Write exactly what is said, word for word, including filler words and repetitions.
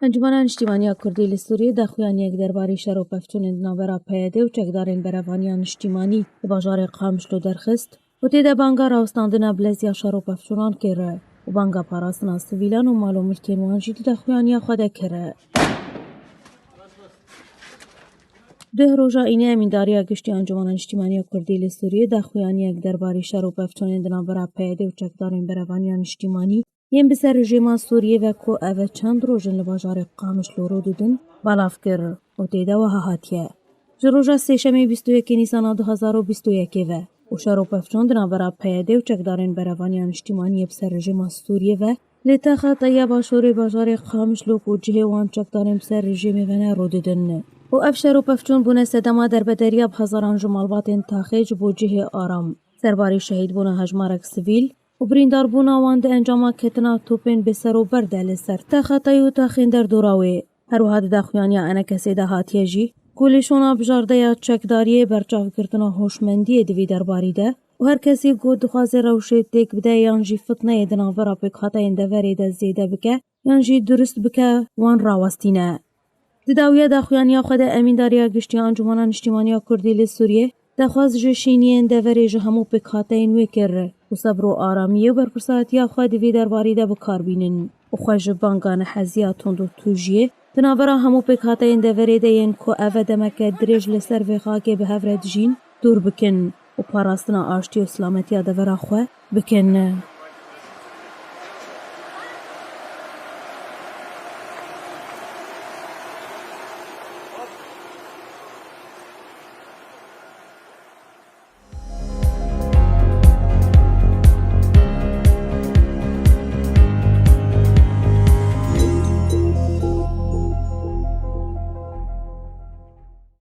Encûmena Niştîmaniya Kurdî li Sûriyê daxuyaniyek derbarê şer û pevçûnên di navbera P Y D û çekdarên berevaniya niştîmanî li bajarê Qamişlo derxist û tê de banga rawestandina bilezya şer û pevçûnan kir û banga parastina sivîlan û mal û milkên wan jî di daxuyaniya xwe de kir. Duh roja înê Emîndariya Giştî Encûmena Niştîmaniya Kurdî li Sûriyê daxuyaniyek derbarê şer û pevçûnên di navbera P Y D û çekdarên berevaniya niştîmanî yên bi ser rejîma Sûriyê ve ku ev e çend roj in li bajarê Qamişlo rû didin, belav kir û tê de wiha hatiye: Ji roja Sêşemê bîst û yekê Nîsana du hezar û bîst û yekê ve û şer û pevçûn di navbera P Y D û çekdarên berevaniya niştîmaniyê bi ser rejîma Sûriyê ve li Texa Teya başûrê bajarê Qamişlo ku cihê wan çekdarên bi ser rejîmê ve ne rû didin û ev şer û pevçûn bûne sedema derbederiya bi hezaran ji malbatên taxê ji bo cihê aram, serbarî şehîdbûna hejmarek sivîl û birîndarbûna wan di encama ketina topên bêserober de li ser Texa Tey û taxên derdora wê. Her wiha di daxuyaniya enekesê de hatiye jî ku lêşona bijardeya çekdariyê berçavgirtina hoşmendiyê di vî derbarî de û her kesî ku dixwaze rewşê têk bide yan jî fitneyê di navbera pêkhateyên deverê de zêde bike yan jî durust bike, wan rawestîne. Di dawiya daxuyaniya xwe de Emîndariya Giştî Encûmena Niştîmaniya Kurdî li Sûriyê daxwaz ji şîniyên deverê ji hemû pêkhateyên wê kir ku sebr û aramiyê û berpirsatiya xwe di vî derbarî de bi kar bînin û xwe ji banga neheziya tund û tûjiyê di navbera hemû pêkhateyên deverê de yên ku ev e demeke dirêj li ser vê xakê bi hev re dijîn, dûr bikin û parastina aştî û silametiya devera xwe bikin.